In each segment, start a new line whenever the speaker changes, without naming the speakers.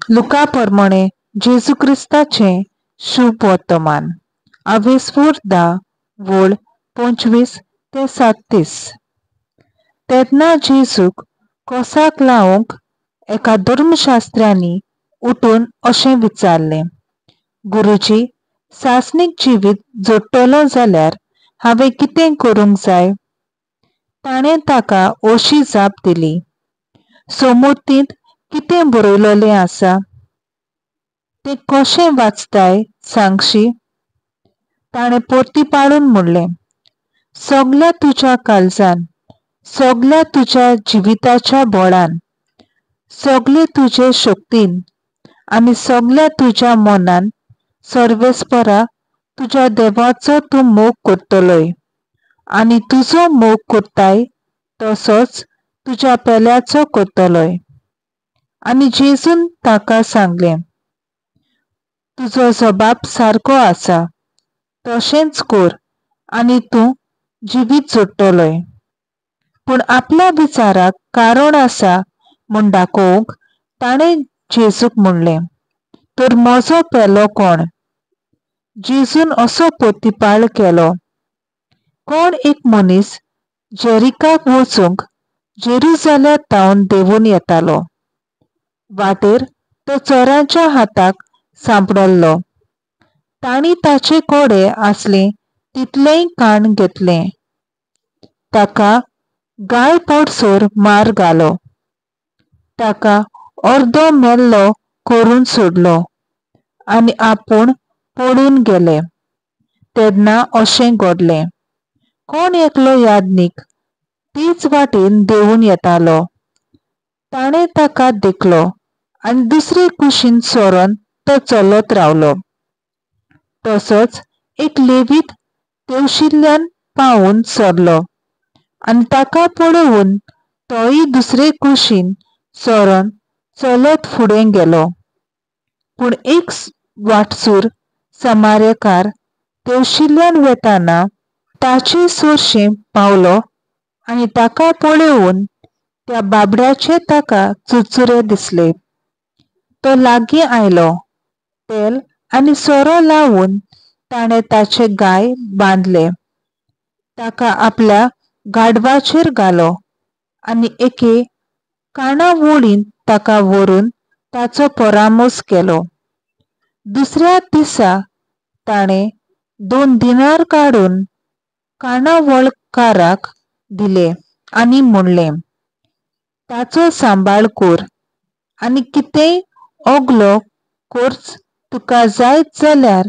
लुका परमणें जेजू क्रिस्ताचें शुभ वर्तमान. आवेस्वूर 10 वळ 25 ते 37. तेन्ना जेजूक कोसाक लावंक एका धर्मशास्त्र्यांनी उठून अशें विचारलें, गुरुजी, सासणीक जिवीत जोडटलो जाल्यार हांवें कितें करूंक जाय? ताणें ताका अशी जाप दिली, सोमुर्तींत कितें बरयलेलें आसा तें कशें वाचताय सांगशी? ताणें परतीपाळून म्हणलें, सगल्या तुज्या काळजान, सगल्या तुज्या जिविताच्या बळान, सगले तुजे शक्तीन आनी सगल्या तुज्या मनान सर्वेस्परा तुज्या देवाचो तूं मोग करतलोय आनी तुजो मोग करताय तसोच तुज्या पेल्याचो करतलोय. आनी जेजून ताका सांगलें, तुजो जबाब सारको आसा, तशेंच कर आनी तूं जिवीत जोडटलोय. पूण आपल्या विचाराक कारण आसा म्हूण दाखोवंक ताणें जेजूक म्हणलें, तर म्हजो पेलो कोण? जेजून असो प्रतिपाळ केलो, कोण एक मनीस जेरिकाक वचूंक जेरुजाल्या तावन देंवून येतालो. वाटेर तो चोरांच्या हाताक सांपडलो. तांणी ताचे कडेन आसलें तितलेंय काण घेतलें. ताका गाय पडसर मार घालो. ताका अर्दो मेल्लो करून सोडलो आनी आपूण पळून गेले. तेन्ना अशें घडलें, कोण एकलो याज्ञीक तेच वाटेन देंवून येतालो. ताणें ताका देखलो आनी दुसरे कुशीन सरोन तो चलत रावलो. तसोच एक लेवीत तेवशिल्ल्यान पावून सरलो आनी ताका पळोवन तोय दुसरे कुशीन सरोन चलत फुडें गेलो. पूण एक वाटसूर समारेकार तेवशिल्ल्यान वेताना ताचे सरशीं पावलो आनी ताका पळोवन त्या बाबड्याचे ताका चुरचुरे दिसले. तो लागीं आयलो, तेल आनी सोरो लावन ताणें ताचे गाय बांदले. ताका आपल्या गाडवाचेर घालो आनी एके काणावळींत ताका व्हरून ताचो परामोस केलो. दुसऱ्या दिसा ताणें 2 दिनार काडून काणावळकाराक दिले आनी म्हणलें, ताचो सांबाळ कर आनी कितेंय ओगलो खर्च तुका जायत जाल्यार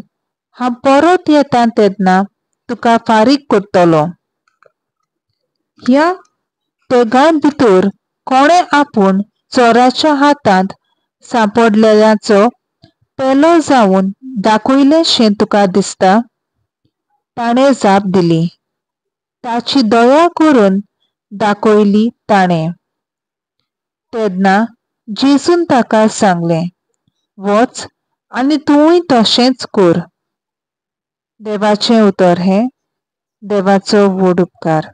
हांव परत येता तेन्ना तुका फारीक करतलो. ह्या तेगांय भितर कोणें आपूण चोराच्या हातांत सांपडलेल्याचो पेलो जावन दाखयलेंशें तुका दिसता? ताणें जाप दिली, ताची दया करून दाखयली ताणें. तेन्ना जेजून ताका सांगलें, वच आनी तुवूय तशेंच कर. देवाचें उतर हें. देवाचो व्हड उपकार.